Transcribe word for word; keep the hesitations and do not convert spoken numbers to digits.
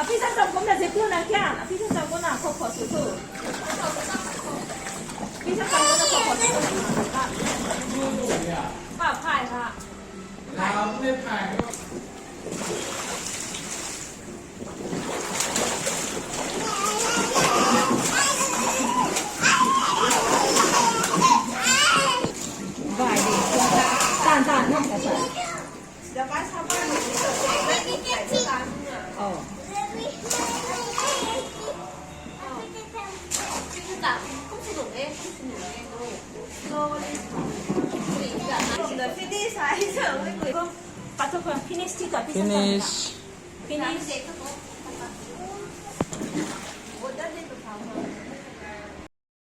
Api sa sam kumna zip tu na kya? Api sa sam kumna khou khou su tu. Api sa sam kumna khou khou su tu. Pa phai ha. Bai di, tan tan na ka sa. Oh. Finish hai sa. Pato ko finish ti ta finish. Finish.